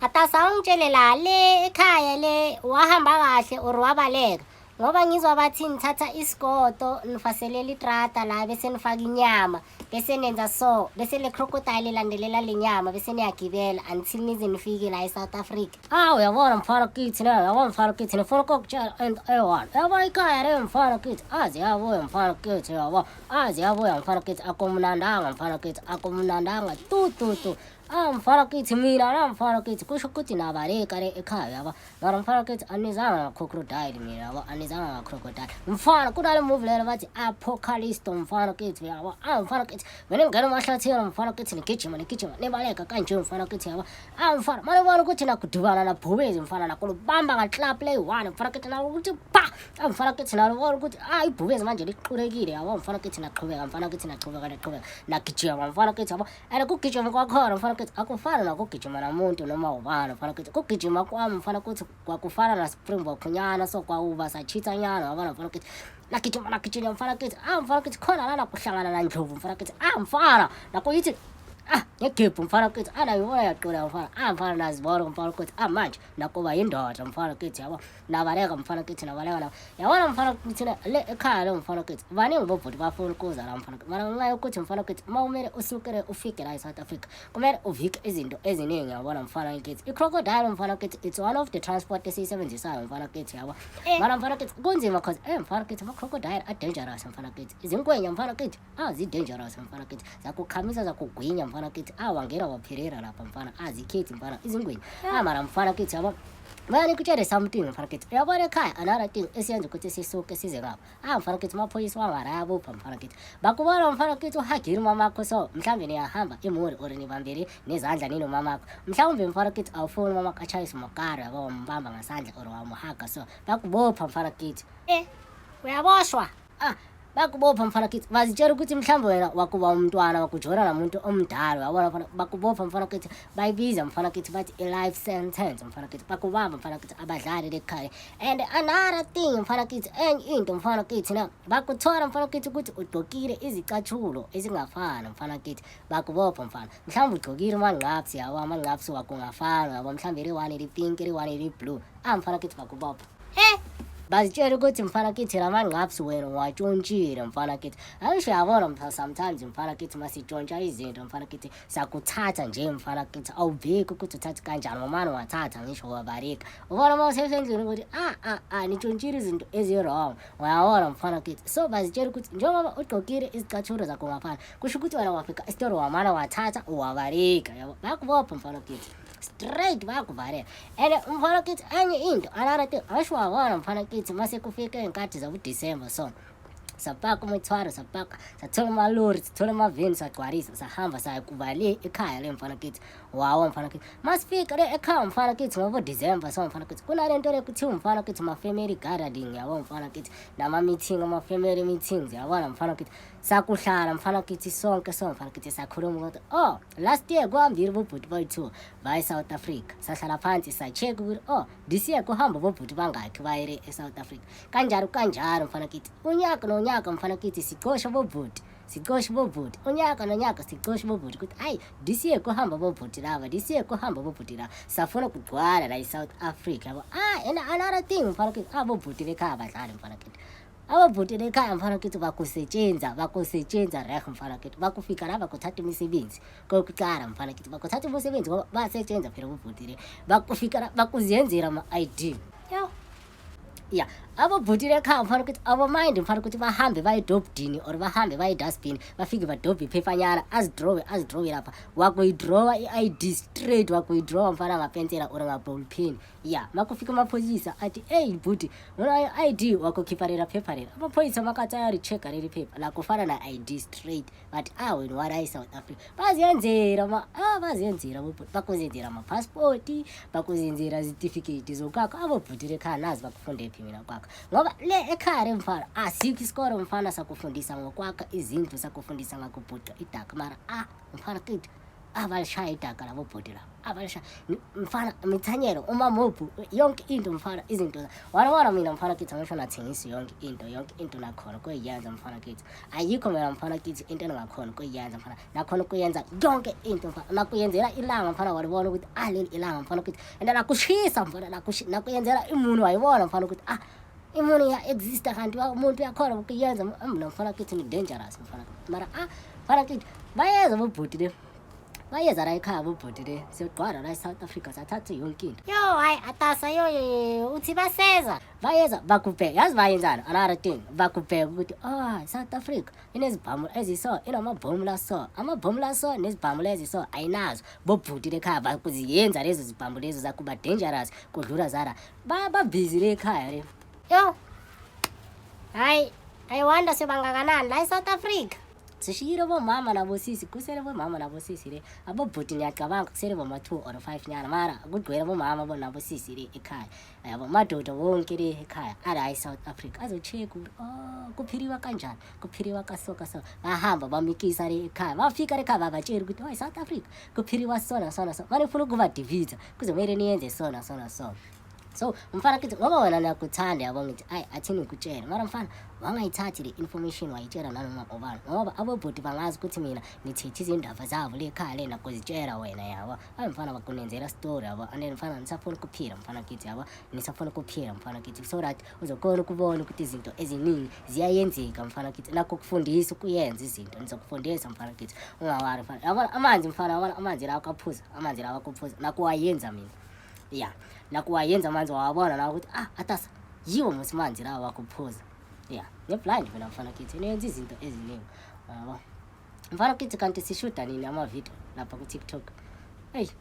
Atasa ungitshele la le ekhaya le wahamba kahle or wabaleka ngoba ngizwa bathi nithatha isigodo nifaselela itrata la bese nifaka inyama bese nenza so bese le crocodile ilandelela le nyama bese niyagibela until nize nifike la e-South Africa. Ah, uyabona mfana kithi na, uyabona mfana kithi, nifuna ukukutshela into eyi-one. Uyabona ikhaya le mfana kithi, azi yabuya mfana kithi, uyabo, azi yabuya mfana kithi, akumnandanga mfana kithi, akumnandanga tu tu tu. Ah mfana kithi mina la mfana kithi kusho ukuthi nabaleka le ekhaya yabo. Mara mfana kithi anizanga nga-crocodile mina yabo, anizanga nga-crocodile. Mfana kunale movie lelo bathi Apocalypse mfana kithi yabo. Ah mfana kithi mina ngingena emahlathini mfana kithi nigijima nigijima nibaleka kanje mfana kithi yabo. Ah mfana manje ubona ukuthi nakudubana nabhubezi mfana nakulubamba nga-clap leyi-one mfana kithi nalo ukuthi pa. Ah mfana kithi nalo ubona ukuthi ah ibhubezi manje liqulekile yabo mfana kithi naqhubeka mfana kithi naqhubeka naqhubeka nagijima mfana kithi yabo. And kugijima kwakhona mfana kithi akufani nakugijima namuntu noma ubani mfana kithi kugijima kwami mfana kuthi kwakufana na Springbok nyana so kwawuba sachitha nyana wabona mfana kithi nagijima nagijima mfana kithi ah mfana kithi khona lana kuhlangana na ndlovu mfana kithi ah mfana nakuyithi ah ngegebhu mfana kithi ah nayibona yaqula mfana ah mfana nazibona mfana kithi ah manje nakuba yindoda mfana kithi yabo nabaleka mfana kithi nabaleka na yabona mfana kithi le ekhaya lo mfana kithi baningi bobhuti bafuna ukuza la mfana kithi mara ngenxa yokuthi mfana kithi uma kumele usukele ufike la e-South Africa kumele uvike izinto eziningi yabona mfana kithi i-crocodile mfana kithi it's one of the transport esiyisebenzisayo mfana kithi yabo mara mfana kithi kunzima cause mfana kithi ama-crocodile a-dangerous mfana kithi izinkwenye mfana kithi ah zi-dangerous mfana kithi zakukhamisa zakugwinya mfana kithi ah wangena wapherera lapha mfana ah zikhethi mfana izingwenya ah mara mfana kithi yabo Mane kutshele something mfana kithi uyabona ekhaya another thing esiyenza ukuthi sisuke size ngapha ah mfana kithi amaphoyisa wangarayabopha mfana kithi bakubona mfana kithi uhagile umamakho so mhlawumbe niyahamba imuri or nibambele nezandla ninomamakho mhlawumbe mfana kithi awufuni umamakho atshayise umokara yabo wambamba ngasandla or wamuhaga so bakubopha mfana kithi. Eh uyaboshwa. Ah bakubopha mfana kithi bazitshela ukuthi mhlawumbe wena wakuba umntwana wakujona namuntu omdala uyabona mfana bakubopha mfana kithi bayibiza mfana kithi bathi i-life sentence mfana kithi bakubamba mfana kithi abadlali lekhaya and another thing mfana kithi enye into mfana kithi na bakuthola mfana kithi ukuthi ugqokile izicathulo ezingafani mfana kithi bakubopha mfana mhlawumbe ugqokile amangqapsi yabo amangqapsi wakungafani yabo mhlawumbe li-one li-pink li-one li-blue ah mfana kithi bakubopha. Eh bazitshela ukuthi mfana kithi lamangqapsi wena watshontshile mfana kithi angisho uyabona mfana sometimes mfana kithi masitshontsha izinto mfana kithi sakuthatha nje mfana kithi awubheki ukuthi uthathe kanjani mamane wathatha ngisho wabarika ubona uma usesendlini ukuthi ah ah ah nitshontshile izinto ezi-wrong uyabona mfana kithi so bazitshela ukuthi njengoba ugqokile izicathulo zakho ngafana kusho ukuthi wena wafika esitolo wamane wathatha wabarika yabo bayakubopha mfana kithi straight bayakuvalela and mfana kithi enye into another thing asho wabona mfana kithi mase kufika iy'nkathi zakudisemba so sapaka umithwalo sapaka sathola amalori sithola amaveni sagcwalisa sahamba saya kuba le ekhaya le mfana kithi wawa mfana kithi masifika le ekhaya mfana kithi ngoba December so mfana kithi kunale nto le kuthiwa mfana kithi ma-family gathering yabo mfana kithi nama-meeting ama-family meetings yabona mfana kithi sakuhlala mfana kithi sonke so mfana kithi sakhuluma ukuthi oh last year kuhambile bobhuti boyi-two baye e-South Africa sahlala phansi sa-check ukuthi oh this year kuhamba bobhuti bangakhi bayele e-South Africa kanjalo kanjalo mfana kithi unyaka nonyaka mfana kithi sicosha bobhuti sicosha bobhuti unyaka nonyaka sicosha bobhuti ukuthi ayi this year kuhamba bobhuti laba this year kuhamba bobhuti laba safuna kugcwala la e-South Africa yabo ah and another thing mfana kithi abobhuti bekhaya badlali mfana kithi ababhuti lekhaya mfana kithi bakusetshenza bakusetshenza reh mfana kithi bakufika la bakuthatha imisebenzi kokuqala mfana kithi bakuthatha imisebenzi ngoba basetshenza phela ubhuti le bakufika la bakuzenzela ama-ID Yo. Ya abobhuti lekhaya mfana ukuthi abomind mfana ukuthi bahambe baye edobdini or bahambe baye edustbin bafike badobhe iphefanyana azidrowe azidrowe lapha wakuyidrowa i-ID straight wakuyidrowa mfana ngapensela or ngaball pen ya makufika amaphoyisa athi eyi bhuti unayo ID wakukhipha lela phepha lela amaphoyisa makathi ayali-check-a leli phepha lakufana na-ID straight but ah wena wala e-South Africa baziyenzela ma ah baziyenzela bobhuti bakuzenzela amaphasipoti bakuzenzela izitifiketi zokwakha abobhuti lekhaya nazi bakufunde phi mina kwakha ngoba le ekhaya le mfana asikho isikole mfana sakufundisa ngokwakha izindlu sakufundisa ngakubhuqa idaka mara ah mfana kithi Abalishaya idaka labo bhodi labo, abalishaya mfana, mithanyelo, umamobhu, yonke into mfana, izinto wala mina mfana kithi, angisho nathengisi yonke into, yonke into nakhona kuyiyenza mfana kithi. Ayikho mina mfana kithi into engingakhona kuyiyenza mfana, nakhona kuyenza yonke into mfana, nakuyenzela ilanga mfana, walibona ukuthi ah, leli ilanga mfana kithi, and nakushisa mfana, nakuyenzela imuni, wayibona mfana ukuthi ah, imuni iya-exista, kanti umuntu uyakhona ukuyenza. Mina mfana kithi ni-dangerous mfana, mara ah, mfana kithi, bayeza bobhuti le, bayeza la ekhaya bobhuti le, siyogqwala la e-South Africa, sathathe yonke into. Yo, hayi atasa, yo yo yo, uthi baseza? Bayeza, bakubheka, yazi bayenzani? Another thing, bakubheka ukuthi oh, South Africa inezibhamu eziso, inamabhomu la, so amabhomu la, so nezibhamu lezi, so ayinazo bobhuti lekhaya, bakuziyenza lezo zibhamu lezo zakuba dangerous kudlula zara, babhizi le ekhaya le. Yo, hayi, I wonder sibangakanani la e-South Africa. Sishiyile bomama nabosisi, kusele bomama nabosisi le, abobhuti ngiyacabanga kusele boma-2 or 5 nyana, mara kugcwele bomama nabosisi le ekhaya, yabo, madoda wonke le ekhaya ala e-South Africa azo-check ukuthi oh, kuphiliwa kanjani, kuphiliwa kaso kaso. Bahamba bamikisa le ekhaya, bafika le ekhaya, babatshela ukuthi oh, e-South Africa kuphiliwa sona sona, so mane ufuna ukuba-defeat kuzomele niyenze sona sona. So so mfana kithi, ngoba wena niyakuthanda, yabo, ngithi ayi, athini ngikutshele, mara mfana, wangayithathi le information wayitshela nanoma ubani, ngoba abobhuti bangazi ukuthi mina ngithethe izindaba zabo le ekhaya le, nakuzitshela wena, yabo. Hayi mfana, bakunenzela story, yabo. And then mfana, nisafuna ukuphila mfana kithi, yabo, nisafuna ukuphila mfana kithi, so that uzokhona ukubona ukuthi izinto eziningi ziyayenzeka mfana kithi, nakho kufundisa ukuyenza izinto, nizokufundisa mfana kithi, unga-worry mfana. Yabona amanzi mfana, yabona amanzi lawa akaphuza, amanzi lawa akuphuza, nakuwayenza mina ya, nakuwayenza amanzi, wawabona nawe ukuthi ah, atasa yiwo musi manzi lawa wakuphuza ya, ne-blind mina mfana kithi, niyenza izinto eziningi, yabo mfana kithi. Kanti sishuda nini amavidiyo lapha ku-TikTok? Eyi.